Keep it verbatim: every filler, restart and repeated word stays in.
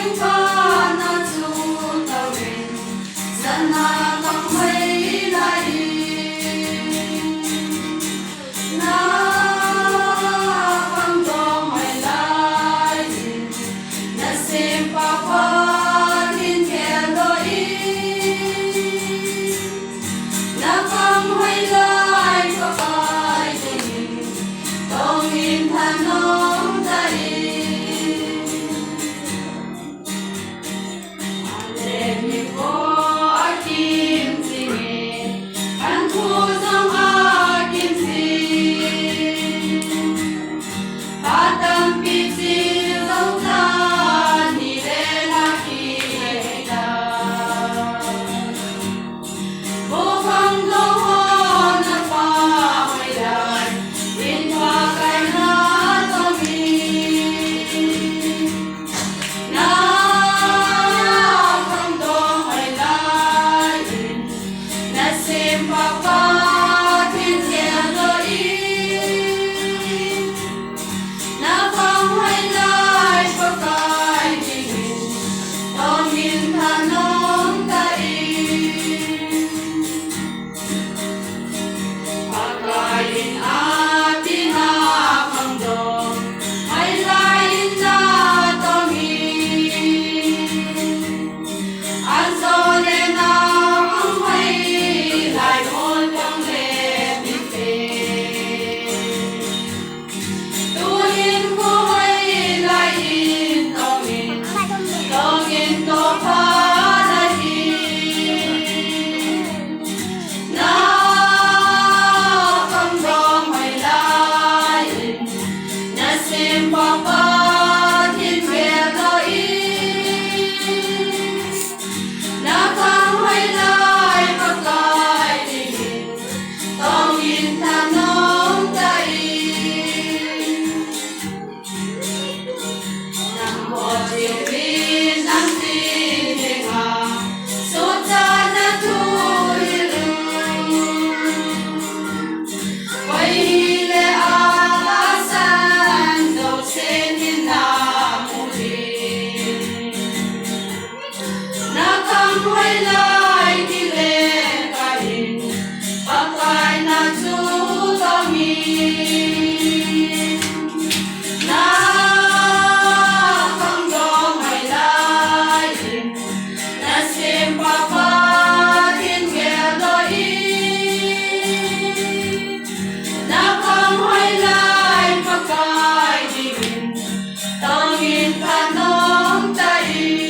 Sana chu tawin, sana kang mai lai. Na khangdong mai lai, na sempa Pathen geldoh in. Na khang mai lai Pakai dingin, tongin thanom tah in. Na khangdong mai lai in, na sempa Pathen geldoh in. Na khang mai lai Pakai dingin, tongin thanom tah in. Pakai in atina khangdong mai lai in, na tongin. Anjo le nao mai lai, ol tong le mite. Tunin khuhoi lai in tongin, tongin toh pha lai in. Na khangdong mai lai in, na sempa Pathen geldoh in. Na khang mai lai Pakai dingin, tongin thanom tah in. Nangho chingvin nangtin henga, suhchatna thu hilou. Koi hile asan jousen hin namu ding. Na khang mai lai kile kahin, Pakai na chu tongin. Na khangdong mai lai in, na sempa Pathen geldoh in. Na khang mai lai Pakai dingin, tongin thanom tah in.